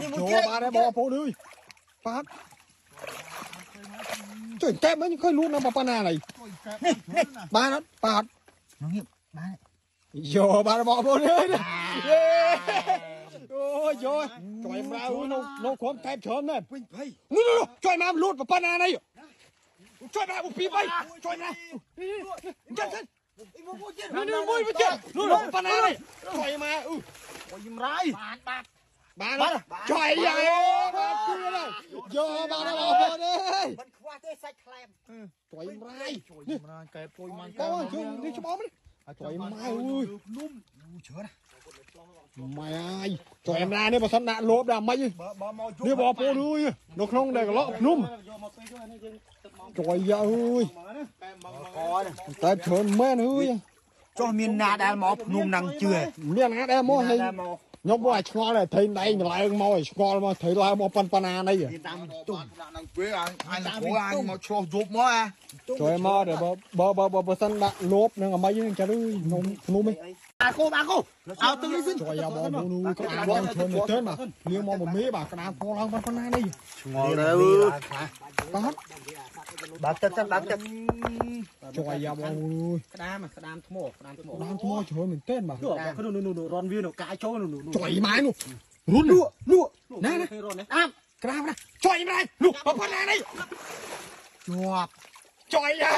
ចូលបានហើយបងប្អូនអើយបាទជួយកែបមិញឃើញលូតនៅប៉ុណ្ណានេះបានអត់បាទ ងៀបបាន យកបានបងប្អូនអើយអូយយកជួយមកនៅនៅក្រុមកែបច្រើនមែន វិញភ័យ នោះជួយមកលូតប៉ុណ្ណានេះជួយមកពីបីជួយមកចឹងចឹងនេះមួយមួយទៀតនោះប៉ុណ្ណានេះជួយមកអឺ អូយមរាយបាទបាទ បានជួយយ៉ាងបាទទៀតហើយយកបានបងប្អូនអើយ មិនខ្វះទេសាច់ខ្លែម ជួយមរាយ ជួយមរាយកែបជួយមក បងជួយនេះច្បងនេះជួយម៉ែអើយ ភ្នំ ច្រើន ម៉ែអើយជួយមរាយនេះបើសិនដាក់លោបដាក់ម៉េច បើមក នេះបងប្អូនអើយនៅក្នុងដែលកឡក់ភ្នំជួយយ៉ាអើយតែច្រើនមែនអើយ ចុះមានណាដែលមកភ្នំនឹងជឿ មានណាដែលមកហើយខ្ញុំមកឲ្យឆ្ងល់តែថៃដៃឡើងមកឲ្យឆ្ងល់មកថៃឡើងមកប៉ុណ្ណានេះ តាមទុំ នឹងពេលអញអញព្រោះអញមកឆ្លោះយប់មកអា ជួយមកដល់បើបើបើបើសិនដាក់លោបនឹងអាម៉េចហ្នឹងចាអើយនំភ្នំឯង អាគោអាគោអោទឹកនេះសិន ជួយយ៉ាបងប្អូនក្តារឡើងច្រើនមែនទែនបាទលៀងមកមួយមេបាទក្តារផងឡើងប៉ុណ្ណានេះ ឆ្ងល់ទៅ បាទ បើកទឹកសិនបើកទឹក ជួយយ៉ាបងប្អូន ក្តាមក្តាមថ្មក្តាមថ្ម ក្តាមថ្មច្រើនមែនទែនបាទ នោះនោះរនវានោះកាយចូលនោះ ជួយម៉ែនោះរុននោះនោះណាណា អាម ក្តាមណាជួយម៉ែនោះប៉ុណ្ណានេះ ជាប់ ជួយយ៉ា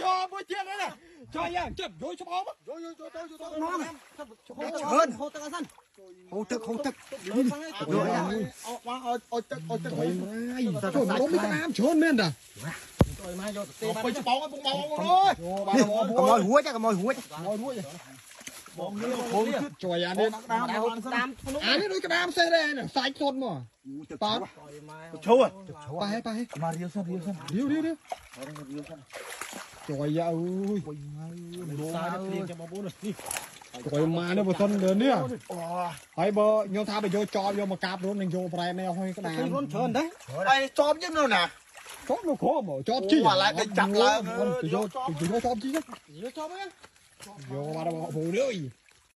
យកមួយទៀតណាជួយយ៉ាចាប់យកច្បង យកយកចូលទៅចូលទៅ នំច្រើន ហូរទឹកអត់សិន ហូរទឹកហូរទឹក យកអោមកឲ្យឲ្យទឹកឲ្យទឹក ជួយម៉ែជួយមកមានក្តាមច្រើនមែនតា ជួយម៉ែយកទៅ ទៅច្បងឲ្យពុកមកអើយ យកបានបងប្ កុំ អូន ឲ្យរួចកុំឲ្យរួច ឲ្យរួច បងនេះបងទៀត ជួយអានេះ ក្តាម តាមភ្នំ អានេះដូចក្តាមសេះដែរសាច់សុតមកបាទ ឈូ ប៉ែប៉ែ មករៀលសិនរៀលសិន រៀវរៀវរៀវជួយយ៉ាអើយ សាយភ្លៀងចាំបងប្អូននេះ ជួយម៉ានេះបើសិននេះហើយបើខ្ញុំថាបើយកចបយកមកកាប់រុននឹងយកប្រែនេះឲ្យក្តាម រុនច្រើនដែរ ហើយចបយើងនៅណា ចបនៅក្រោមចបជី ឥឡូវគេចាប់ឡើង យកយកចបជី យកចបហ្នឹង យកមកបងប្អូនអើយ